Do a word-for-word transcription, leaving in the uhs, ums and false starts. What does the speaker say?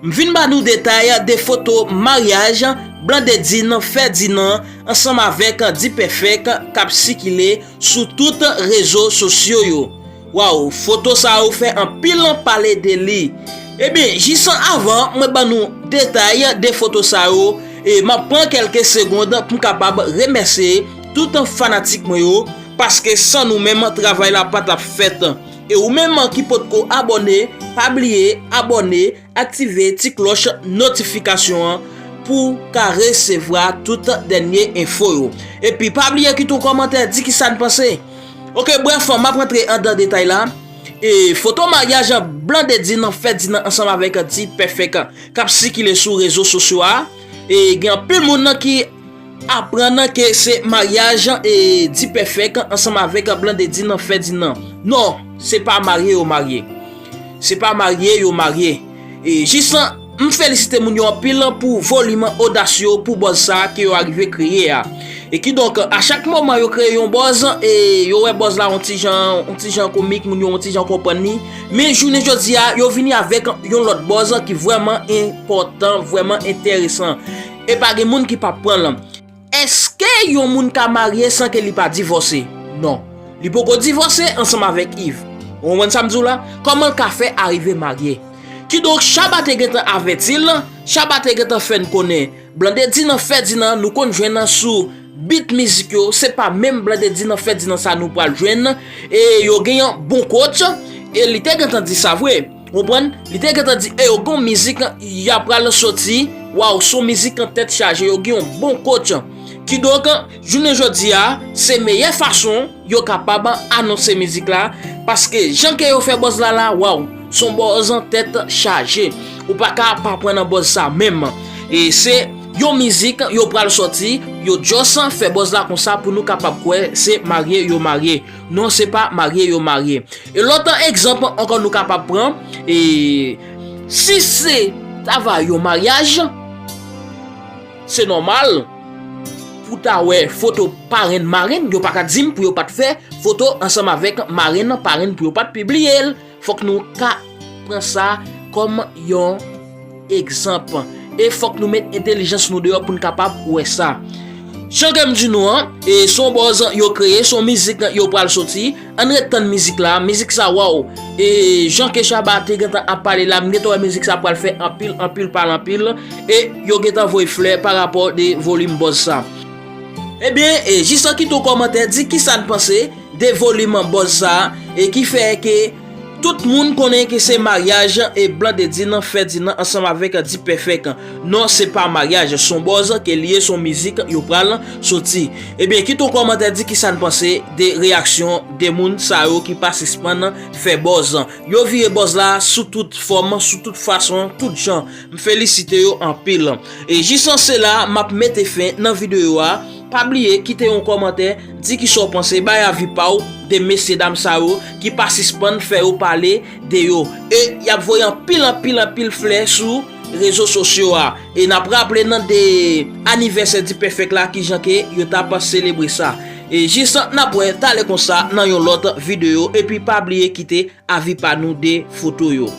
M vin ba nou detay de foto maryaj Blandedine Ferdinand ansanm avèk D-Perfect k ap sikile sou tout rezo sosyo yo. Waw, foto sa yo fè anpil pale de li. Ebyen, jis avan mwen ban nou detay de foto sa yo, e m ap pran kèlke segonn pou m kapab remèsye tout fanatik mwen yo, paske san nou menm, travay la pa t ap fèt. E ou menm ki potko abòne, pa bliye abòne, aktive ti klòch notifikasyon an pou w ka resevwa tout dènye enfo yo. Epi pa bliye kite yon kòmantè, di kisa n panse. Ok, brèf, m ap rantre anndan detay la. E foto maryaj Blandedine Ferdinand ansanm avèk D-Perfect k ap sikile sou rezo sosyo a. E gen anpil moun nan ki aprann ke se maryaj e D-Perfect ansanm avèk Blandedine Ferdinand. Non, se pa marye yo marye. Se pa marye yo marye. E jis m felisite moun yo anpil pou volim odasye yo pou buzz sa ke yo arive kreye a. E kidonk, a chak moman yo kreye yon buzz, e yo wè buzz la yon ti jan, yon ti jan komik, moun yo yon ti jan konprann li. Men jounen jodi a, yo vini avèk yon lòt buzz ki vrèman enpòtan, vrèman enteresan. E pa gen moun ki p ap pran l. Èske yon moun ka marye san ke li pa divòse? Non. Li poko divòse ansanm avèk Yves. Ou konprann sa m di w la? Kòman l ka fè arive marye? Kidonk, Shabba te gentan avèti l, Shabba te gentan fè n konnen Blandedine Ferdinand nou konn jwenn sou bit mizik yo, se pa menm Blandedine Ferdinand sa nou pral jwenn, e yo gen yon bon coach, e li te gentan di sa vre. Konprann? Li te gentan di, e yo gen yon mizik y ap pral soti, waw, se yon mizik an tèt chaje, yo gen yon bon coach. Kidonk, jounen jodi a, se meyè fason yo kapab anonse mizik la, paske jan ke yo fè buzz la la, waw, se yon buzz an tèt chaje. Ou pa ka pa pran nan buzz sa menm. E se yon mizik yo pral sòti, yo just fè buzz la konsa pou nou kapab kwè se marye yo marye. Non, se pa marye yo marye. E lòt egzanp ankò nou kapab pran, e si se ta va yon maryaj, se nòmal pou ta wè foto parenn marenn, yo pa ka di m pou yo pa t fè foto ansanm avèk marenn parenn pou yo pa t pibliye l. Fòk nou ka pran sa kòm yon egzanp. E fòk nou met entèlijans nou deyò pou n kapab wè sa. Jan ke m di nou an, e se yon buzz yo kreye, se yon mizik yo pral soti. Ann ret tann mizik la, mizik sa, waw. E jan ke Shabba te gentan ap pale la, m gentan wè mizik sa pral fè anpil, anpil pale anpil. E yo gentan voye flè pa rapò de volim buzz sa. Ebyen, e jis kite yon kòmantè, di kisa n panse de volim buzz sa, e ki fè ke tout moun konnen ke se maryaj e Blandedine Ferdinand ansanm avèk D-Perfect. Non, se pa maryaj, se yon buzz ke li ye, se yon mizik yo pral soti. Ebyen, kite yon kòmantè, di kisa n panse de reyaksyon de moun sa yo ki pa sispann fè buzz. Yo vire buzz la sou tout fòm, sou tout fason, tout jan. M felisite yo anpil. E jis an se la, m ap mete fen nan videyo a. Pa bliye kite yon kòmantè, di kisa w panse, bay avi pa w de mesye dam sa yo ki pa sispann fè yo pale de yo. E y ap voye anpil, anpil, anpil flè sou rezo sosyo a. E n ap raple nan de anivèsè D-Perfect la kijan ke yo t ap selebre sa. E jis n ap wè talè konsa nan yon lòt videyo. Epi pa bliye kite avi pa nou de foto yo.